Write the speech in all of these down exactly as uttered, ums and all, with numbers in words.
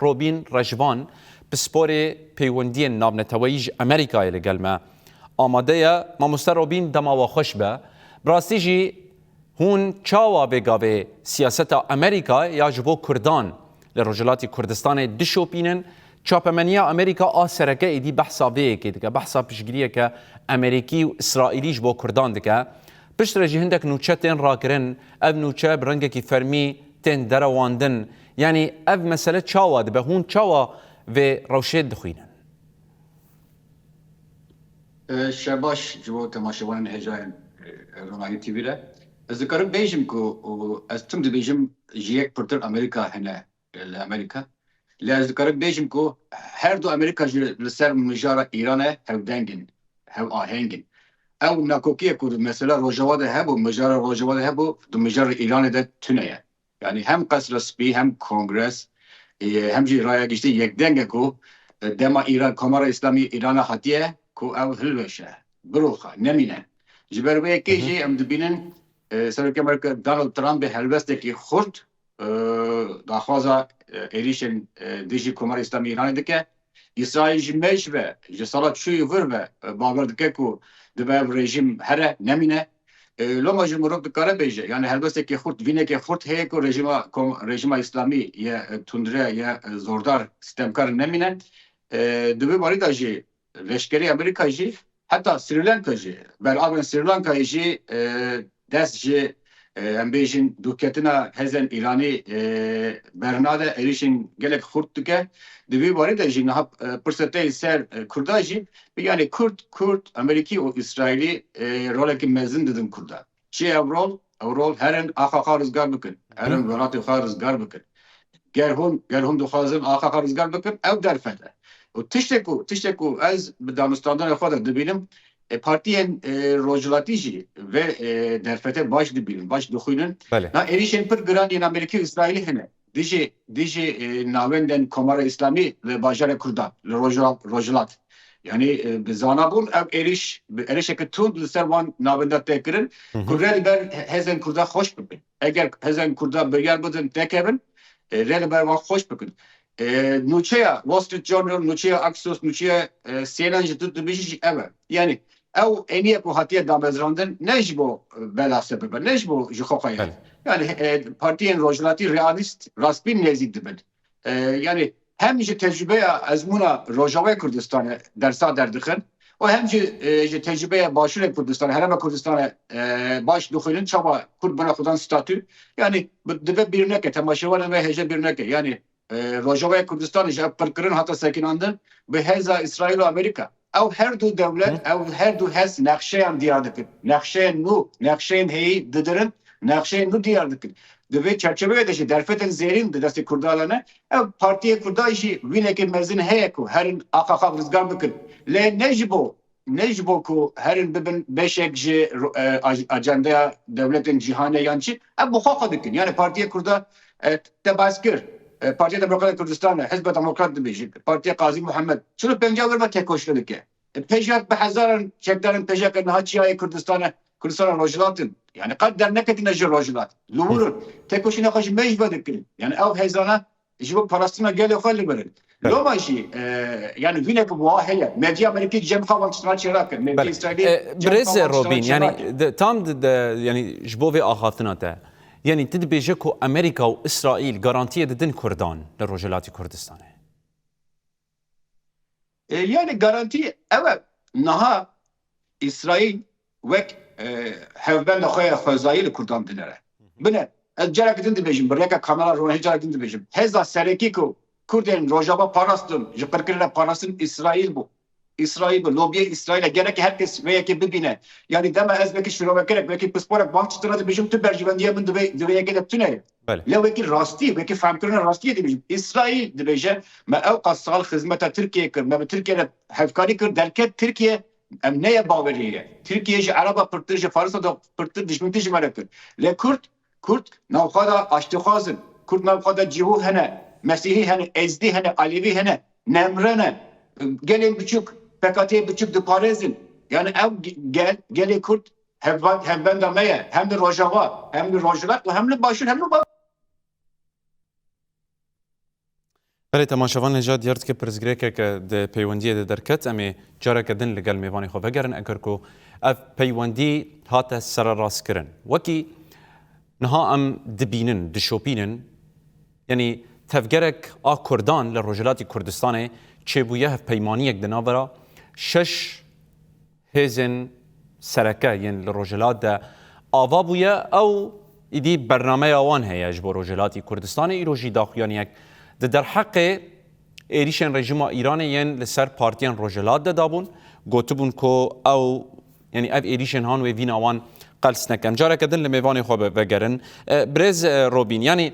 Robîn Rejvan, pisporê peywendiyên navneteweyî ji Amerîkayê li gel me amade ye. Mamoste Robîn, dema we xweş be. Bi rastî jî hûn çawa vê gavê siyaseta Amerîka ya ji bo Kurdan li Rojhilatî Kurdistanê dişopînin? Çapemeniya Amerîka a sereke êdî behsa vê yekê dike, behsa piştgiriyeke Amerîkî û Îsraîlî ji bo Kurdan dike. Piştre jî hindek nûçe tên rakirin, ev nûçe bi rengekî fermî tên derewandin. Yanî ev mesele çawa dibe? Hûn çawa vê rewşê dixwînin? E, şebaş ji bo temaşevanên hêjayên, e, Ronahî T V re. Ez dikarim bêjim ku, û ez tim dibêjim, ji yek pirtir Amerîka hene, e, li Amerîka. Lê ez dikarim bêjim ku her du Amerîka jî li ser mijara Îranê hevdeng in, hev aheng in. Ew nakokiyê ku di mesela Rojava de hebû, mijara Rojava de hebû, di mijara Îranê de tune ye. Yani hem Qesra Spî, hem Kongres, e, hem jî raya giştî yekdeng e ku, e, dema Îran, Komara Îslamî Îrana hatiye ku ew hilweşe, biroxa, nemîne. Ji ber vê yekê Hı hı. jî em dibînin, e, Serokê Amerîka Donald Trump bi helwestekî xurt, e, daxwaza, e, êrîşên, e, dijî Komara Îslamî Îranê dike. Îsraîl ji me ji ve, ji sala çûyî vir ve, e, bawer dike ku dibe ev rejîm here, nemîne. E, loma jî mirov dikare bêje, yani helwestekî xurt, vînekê xurt heye ku rejîma kom-, rejîma Îslamî ye, e, tundre, ye, e, zordar, sîtemkar nemîne. E, di vê barî de jî leşkerê Amerîka jî, heta Sri Lanka jî, belavên Sri Lankayê jî, e, dest ji, e, em bêjin, dûketina hêzên Îranî, e, bernade, êrîşên gelek xurt dike. Di vî warî de jî niha, e, pirsa te yê ser, e, Kurda jî, yani Kurd, Kurd, Amerîkî û Îsraîlî, e, rolekî mezin didin Kurda. Çi ev rol? Ew rol herin axa xwe rizgar bikin. Herin welatê xwe rizgar bikin. Ger hûn, ger hûn dixwazin axa xwe rizgar bikin, ew derfet e. Û tiştê ku, tiştê ku ez bi danûstandina xwe de dibînim, e, partiyên, e, rojhilatî jî vê, e, derfetê baş dibînin, baş dixwînin. Belê. Na êrîşên pir giran yên Amerîkî û Îsraîlî hene. Dijî, dijî, e, navendên Komara Îslamî li bajarê Kurda, li Rojhilat, Rojhilat. Yani, e, bi zana bûn ev êrîş, bi êrîşeke tund li ser wan navenda tê kirin, Hı hı. ku rê li ber he-, hêzên Kurda xweş bikin. Eger hêzên Kurda biryar bidin têkevin, e, rê li ber wan xweş bikin. E, nûçeya Wall Street Journal, nûçeya Axios, nûçeya, e, C N N jî tu dibêjî jî ev e. Yani ew êniye ku hatiye damezrandin ne ji bo, e, bela sebeb e, ne ji bo ji xwe xwe ye. Belê. Yani, e, partiyên rojhilatî realîst, rastbîn nêzîk dibin. E, yani hem ji tecrûbeya ezmûna Rojavayê Kurdistanê dersa derdixin û hem jî, e, ji tecrûbeya Başûrê Kurdistanê, Herêma Kurdistanê, e, baş dixwînin çawa Kurd bûne xwedan statû. Yani bi-, dibe bîr neke, temaşevanên me hêje bîr neke. Yani, e, Rojavayê Kurdistanê ji ev qirkirin hate sekinandin bi hêza Îsraîl û Amerîka. Ew her du dewlet, Hı. ew her du hêz nexşeyan diyar dikin. Nexşeyên nû, nexşeyên heyî didirin, nexşeyên nû diyar dikin. Di vê çerçeveyê de jî derfetên zêrîn di destê Kurdan de ne. Ev partiyê Kurdan jî wînekê mezin heye ku herin axa xwe rizgar bikin. Lê ne ji bo, ne ji bo ku herin bibin beşek ji ro-, e, aj-, acendeya dewletên cîhanê yan çi, ev bi xwe xwe dikin. Yani Partiyê Kurda, e, te behs kir. E, Partiya Demokratê Kurdistanê, Hizba Demokrat dibêjin, Partiya Qazî Muhammed, çil û pênc wer ve têkoşîne dike. E, pêjiyat bi hezaran çekdarên pêjiyatê niha çiyayê Kurdistanê, Kurdistana Rojhilat in. Yani qet derneketine ji Rojhilat. Li wir in. Têkoşîna xwe ji me ji ve dikin. Yani ew hêzana ji bo parastina gelê xwe li vir in. Evet. Loma jî, e, yani vînek wiha heye. Medya Amerîkî cem xwe van tiştana çêra kir. Medya Belê. Îsraîlî E, cem xwe Birêz van tiştana Robîn, çêra yani kir. de, tam de, de, yani ji bo vê axaftina te. Yani tu dibêje ku Amerîka û Îsraîl garantiyê didin Kurdan li Rojhilatî Kurdistanê. E, yani garantî ev e. Niha Îsraîl wek, e, hevbenda xwe ya xwezayî li Kurdan dinere. Bine, ez careke din dibêjim, bi rêka kamera ronahî careke din dibêjim. Hêza serekî ku Kurdên Rojava parastin, ji qirkirinê parastin Îsraîl bû. Îsraîl bû. Lobiyê Îsraîlê gerek her kes vê yekê bibîne. Yani dema ez wekî şirovekerek, wekî pisporek van tiştine dibêjim, tu berjewendiyê min di vê, di vê yekê de tune ye. Belê. Lê wekî rastî, wekî fehmkirina rastiyê dibêjim. Îsraîl dibêje, me ew qas sal xizmeta Tirkiyeyê kir, me bi Tirkiye re hevkarî kir, derket Tirkiye, em neye bawerî ye. Tirkiye ji Ereba pirtir, ji Farisa de pirtir dijmintir ji me re kir. Lê Kurd, Kurd navxwe de aştîxwaz in. Kurd navxwe de cihû hene, Mesîhî hene, Êzdî hene, Alevî hene, Nemre ne. Gelên biçûk, P K K'yê biçûk diparêzin. Yani ew ge-, gel, gelê Kurd hevba-, hevbenda me ye. Hem li Rojava, hem li Rojhilat û hem li Başûr, hem li Ba-, Belê, temaşevan, hêja diyar dike pirsgirêkeke di peywendiyê de derket. Em ê careke din li gel mêvanê xwe vegerin, eger ku ev peywendî hate sererastkirin. Wekî niha em dibînin, dişopînin, yanî tevgerek a Kurdan li Rojhilatî Kurdistanê çêbûye, hevpeymaniyek di navbera şeş hêzên sereke yên li Rojhilat de ava bûye, ew îdî bernameya wan heye ji bo Rojhilatî Kurdistanê. Îro jî daxuyaniyek di derheqê êrîşên rejîma Îranê yên li ser partiyên Rojhilat de dabûn. Gotibûn ku ew, yanî ev êrîşên han wê vîna wan qels nekin. Careke din li mêvanê xwe ve-, vegerin. E, birêz, e, Robîn, yanî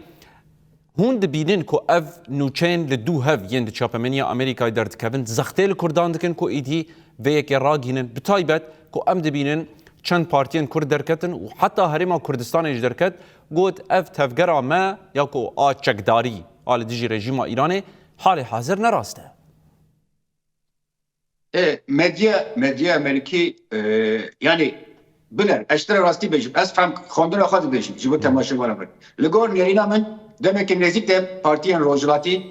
hûn dibînin ku ev nûçeyên li dû hev yên di çapemeniya Amerîkayê derdikevin, zextê li Kurdan dikin ku îdî vê yekê ragihînin. Bi taybet ku em dibînin çend partiyên Kurd derketin û heta Herêma Kurdistanê jî derket, got, ev tevgera me ya ku a çekdarî a li dijî rejîma Îranê halê hazir ne rast e. E, medya, medya Amerîkî, e, yanî, biner, ez ji te re rastî bêjim, ez fehm xwendina xwe dibêjim, ji bo temaşevana min. Li gor nêrîna min, demeke nêzîk de partiyên rojhilatî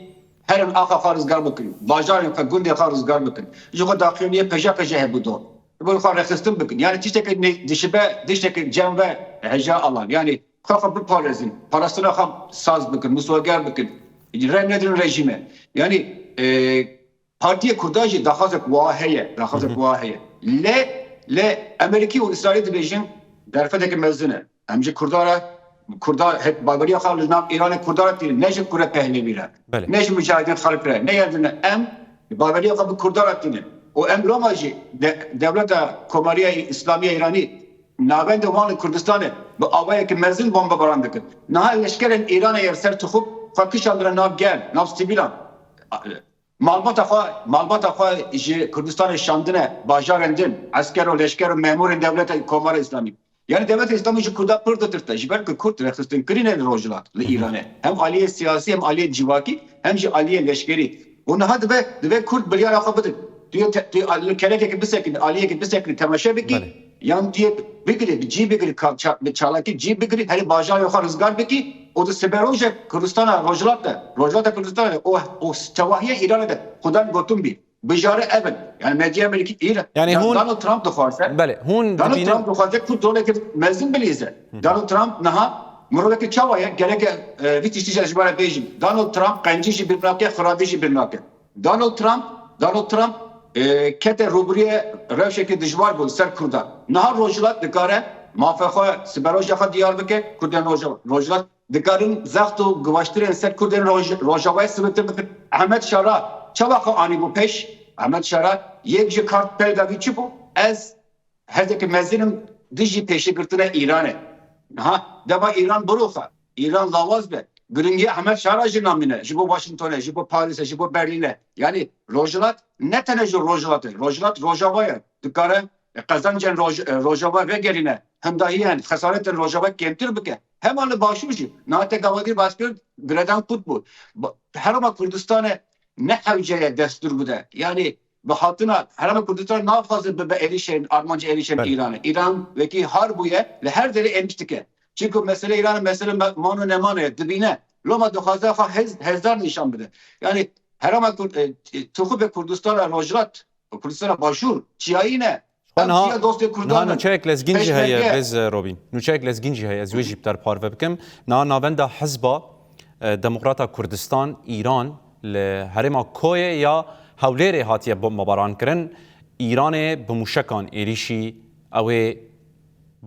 herin axa xwe rizgar bikin, bajarên xwe, gundê xwe rizgar bikin. Ji xwe daxuyaniyê peja peja hebû do. Ji bo xwe rêxistin bikin. Yanî tiştekî ne-, dişibe, tiştekî cem ve heja alan. Yanî xwe xwe biparêzin, parastina xwe saz bikin, misweger bikin. Rê nedin rejîme. Yanî, e, Partiya Kurda jî daxwazek wa heye, daxwazek wa heye. Lê, lê Amerîkî û Îsraîlî dibêjin derfeteke mezin e. Em ji Kurda re, Kurda hep baweriya xwe li nav Îranê Kurda re tînin, ne ji Kurê Pehlevî re, Belê. ne ji mujahidên xelk re, ne yerdine em baweriya xwe bi Kurda re tînin. Û em loma jî de, dewleta Komariya Îslamî ya Îranî navendê wan li Kurdistanê bi awayeke mezin bombebaran dikin. Niha leşkerên Îranê ya li ser Tixûb xwe kişandine nav gel, nav sivîlan. Malbata xwe, malbata xwe ji Kurdistanê şandine bajarên din, esker û leşker û memûrên dewleta Komara Îslamî. Yanî dewleta Îslamî ji Kurda pir ditirse, ji ber ku Kurd rêxistin kirîne li Rojhilat, li Îranê. Hem aliyê siyasî, hem aliyê civakî, hem jî aliyê leşkerî. Û niha dibe, dibe Kurd biryara xwe bidin. Tu yê te, tu yê li kerekekê bisekinî, aliyekê bisekinî, temaşe bikî, Belê. yan tu yê bigirî, bi cî bigirî, ka-, ça-, bi çalakî cî bigirî, herî bajarê xwe rizgar bikî, û di siberojek Kurdistana Rojhilat de, Rojhilata Kurdistanê û, û tevahiyê Îranê de xudan gotin bî. Bijare ev in. Yanî medya Amerîkî Îran. Yanî Ya hûn Donald Trump dixwaze. Belê, hûn Donald dibînin. Trump dixwaze Kurd roleke mezin bilîze. Donald Trump niha miroveke çawa ye? Gereke, e, vî tiştî jî ez ji we re bêjim. Donald Trump qencî jî bîr nake, xirabî jî bîr nake. Donald Trump, Donald Trump, e, kete rûbirûyê rewşeke dijwar bû li ser Kurdan. Niha Rojhilat dikare mafê xwe, siberoja xwe diyar bike, Kurdên Roja-, Rojhilat dikarin zext û givaştirên ser Kurdên Roj-, Rojavayê sivintir bikin. Ehmed Şara çawa xwe anîbû pêş? Ehmed Şara yek ji kart pêl de vî çi bû? Ez hêzeke mezin im dijî pêşîgirtina Îranê. Niha dema Îran biroxe, Îran lawaz be, giringî Ehmed Şara jî namîne, ji bo Washingtonê, ji bo Parîsê, ji bo Berlînê. Yanî Rojhilat ne tenê ji Rojhilatê, Rojhilat Rojava ye. Dikare, e, qezencên Roj-, e, Rojava vegerîne, hemdahiyên, xesaretên Rojava kêmtir bike. Hema li Başûr jî, niha te gava dî baş kir, girêdan kut bû. Ba-, Herêma Kurdistanê ne hewce ye destûr bide. Yanî bi hatina Herêma Kurdistanê naxwaze bibe êrîşên, armanc êrîşên Belê. Îranê. Îran wekî har bûye, li her derê êrîş dike. Çimku mesele Îranê mesele me-, man û neman e, dibîne. Loma dixwaze xwe hez-, hêzdar nîşan bide. Yanî Herêma Kurd-, e, e, Tixûbê Kurdistana Rojhilat, Kurdistana Başûr, çiyayî ne. Ev Niha, çiya dostê niha Kurdan ne. nûçeyek lezgîn jî heye, Pêşmerge. Birêz, e, Robîn. Nûçeyek lezgîn jî heye, ez wê jî bi te re parve bikim. Niha navenda Hizba, e, Demokrata Kurdistan, Îran, li herêma Koyê ya Hewlêrê hatiye bombebaran kirin. Îranê bi mûşekan êrîşî ew ê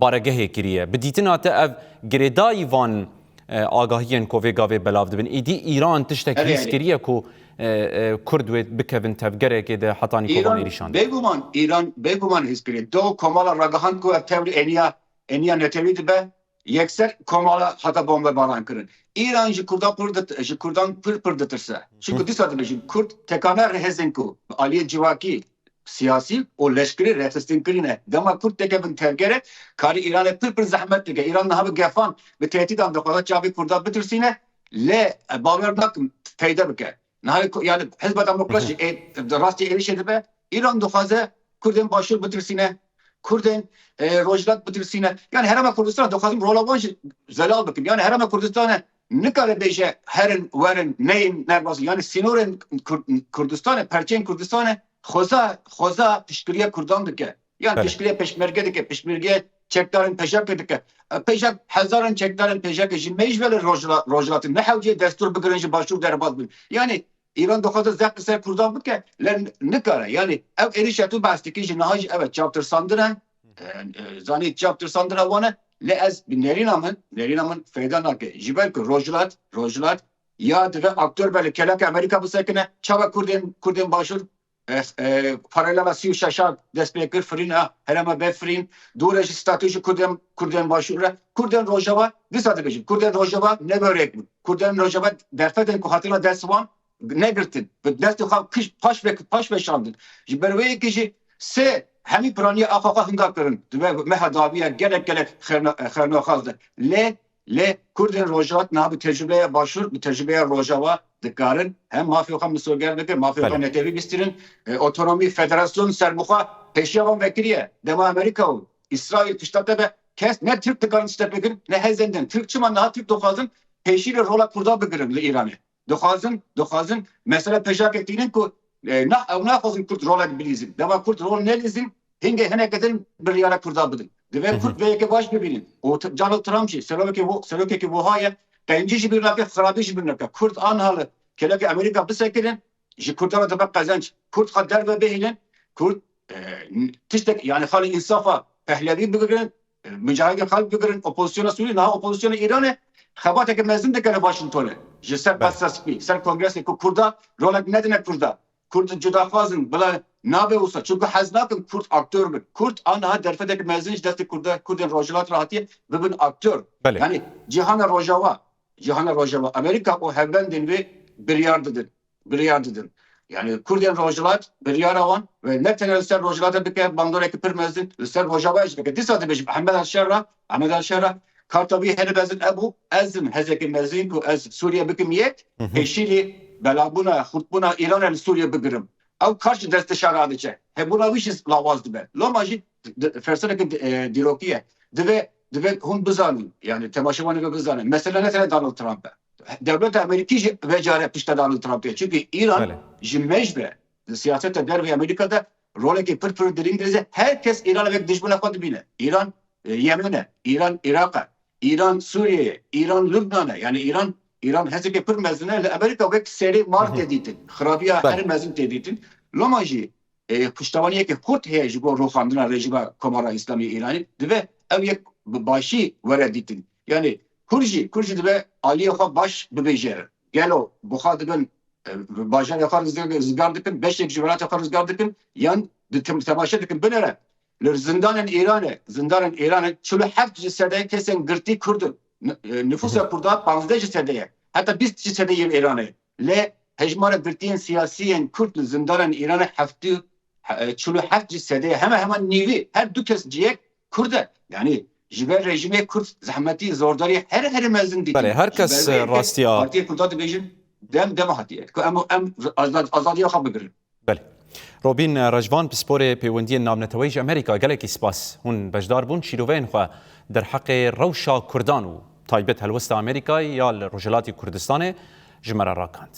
baregehê kiriye. Bi dîtina te ev girêdayî van, e, agahiyên ku vê gavê belav dibin. Îdî Îran tiştek Erê, hîs erê. kiriye ku, e, e, Kurd wê bikevin tevgerekê de hetanî ku van Îran êrîşan. Bêguman, Îran bêguman hîs kiriye. Do komala ragihand ku ev tevr êniya, êniya netewî dibe, yekser komala hate bombebaran kirin. Îran ji Kurdan pir dit-, ji Kurdan pir pir ditirse. Çimku dîsa dibêjin Kurd tekane re hêzên ku bi aliyê civakî, siyasî û leşkerî rêxistin kirîne. Dema Kurd têkevin tevgerê, karî Îranê pir pir zehmet dike. Îran niha bi gefan, bi tehdîdan dixwaze çavê Kurda bitirsîne, lê, e, bawer nakim feyde bike. Niha ku-, yanî Hizba Demokrat jî, e, di rastî êrîşê dibe, Îran dixwaze Kurdên Başûr bitirsîne, Kurdên, e, Rojhilat bitirsîne. Yanî Herêma Kurdistanê dixwazin rola wan jî zelal bikin. Yanî Herêma Kurdistanê nikare bêje herin werin neyên nerbazî. Yani sînorên Kur-, Kurdistanê, perçeyên Kurdistanê xweza, xweza piştgiriya Kurdan dike. Yani Belê. Piştgiriya Pêşmerge dike, piştgiriya çekdarên P J K dike. E, P J K, hezarên çekdarên P J K jî meyj vele Rojhila-, Rojhilatê, ne hewce destûr bigirin ji Başûr derbas bin. Yani Îran dixwaze zext li ser Kurdan bike, lê nikare. Yani ev êrîşa tu behs dikî jî niha jî ev e, çavtirsandin e. E, e, zanî çavtirsandina wan e. Lê ez bi nerîna min, nerîna min feyda nake. Ji ber ku Rojhilat, Rojhilat ya divê aktor be li keleka Amerîka bisekine. Çawa Kurdên, Kurdên Başûr, e, e, paralel a sî û şeşan dest pê kir, firîn a herêma befirîn, dû re ji statû ji Kurdên, Kurdên Başûr re, Kurdên Rojava, dîsa dibêjin, Kurdên Rojava ne wê rêk bin. Kurdên Rojava derfetên ku hatine dest wan negirtin. Bi destê xwe kiş-, paş ve-, paş veşandin. Ji ber wê yekê jî sê hemî piraniya axa xwe hinda kirin. Di me-, meha dawiya gelek, gelek xerna-, xernaxaz de. Lê Lê Kurdên Rojhilat niha bi tecrûbeya Başûr, bi tecrûbeya Rojava dikarin hem mafê xwe misoger bikin, mafê xwe Belê. netewî bistînin. E, otonomî, federasyon serbixwe pêşiya wan vekiriye. Dema Amerîka û Îsraîl pişta te be, kes ne Tirk dikarin tiştek bikin, ne hezên din. Tirk çima niha Tirk dixwazin pêşî li rola Kurda bigirin li Îranê? Dixwazin, dixwazin mesela pêşakê tînin ku, e, na-, ew naxwazin Kurd rolek bilîzin. Dema Kurd rol nelîzin, hingê hineke din biryara Kurda bidin. Divê Hı hı. Kurd vê yekê baş bibînin. Û t-, Donald Trump jî serokekî wo-, serokekî wiha ye. Qencî ji bîr nake, xirabî ji bîr nake. Kurd aniha li kelekê Amerîka bisekirin, ji Kurdan re dibe qezenc. Kurd xwe derve bihêlin. Kurd, e, n-, tiştek, yani xalê însafa Pehlevî bigirin, e, mucahidên xalk bigirin, opozisyona Sûrî, niha opozisyona Îranê xebateke mezin dike li Washingtonê. Ji ser Belê. Qesra Spî, ser kongresê ku Kurda rolek nedine Kurda. Kurd cudaxwaz in, bila nabe wisa. Çunku hez nakin Kurd aktor bin. Kurd aniha derfetek mezin ji destê Kurda, Kurdên Rojhilat re hatiye bibin aktor. Belê. Yani cîhana Rojava, cîhana Rojava, Amerîka û hevbendên wê biryar didin. Biryar didin. Yani Kurdên Rojhilat biryara wan ve ne tenê li ser Rojhilata bike, bandoreke pir mezin li ser Rojava jî dike. Dîsa dibêjim Ehmed Alşera, Ehmed Alşera, karta wî herî mezin ebû, ez im hezekê mezin ku ez Sûriye bikim yek, Hı hı. pêşî lê belabûna, xurtbûna Îranê li Sûriye bigirim. Ew kar ji destê şera diçe. Hebûna wî jî lawaz dibe. Loma jî di-, di-, ferseneke di-, e, dîrokî ye. Divê, divê hûn bizanin, yani temaşevanê bizanin. Mesele ne tenê Donald Trump e. Dewleta Amerîkî jî vê care pişta Donald Trump ye. Çunku Îran Belê. ji mejbe di siyaseta dervê Amerîka de rolekê pir pir dirîng dilîze. Her kes Îran wek dijmina xwe dibîne. Îran, e, Yemen e, Îran Iraq e, Îran Sûriye ye, Îran Lubnan e. Yani Îran, Îran hezekê pir mezin e. Li Amerîka wek serê mar Hı hı. tê dîtin. Xirabiya Belê. her mezin tê dîtin. Loma jî, e, piştevaniyeke xurt heye ji bo rûxandina rejîma Komara Îslamî Îranî. Divê ew yek bi başî were dîtin. Yani Kurd jî, Kurd jî divê aliyê xwe baş bibêje. Gelo bi xwe dibin, e, bajarê xwe rizgar, rizgar dikin, beşek ji welatê xwe rizgar dikin, yan di tim-, temaşe dikin. Binêre li zindanên Îranê, zindanên Îranê çil û heft ji sedeyê kesên girtî Kurd in. N-, e, nifûsa Hı hı. Kurda panzdeh ji sedeyê, heta bîst ji sedeyê yên Îranê. Lê hejmara girtiyên siyasî yên Kurd li zindanên Îranê heftê, he-, çil û heft ji sedeyê, heme heman nîvî, her du kes ji yek Kurd e. Yani ji ber rejîmê Kurd zehmetî, zordarî her herî mezin dîtin. Belê, her Ji kes, ber vê yekê rastiya Partiya Kurda dibêjin dem, dem hatiye. Ku em, em azad-, azadiya xwe bigirin. Belê. Robîn Rejvan, pisporê Pêwendiyên Navneteweyî ji Amerîka, gelekî spas. Hûn beşdar bûn, şîroveyên xwe derheqê rewşa Kurdan û taybet helwesta Amerîkayê ya li Rojhilatê Kurdistanê ji me re rakand.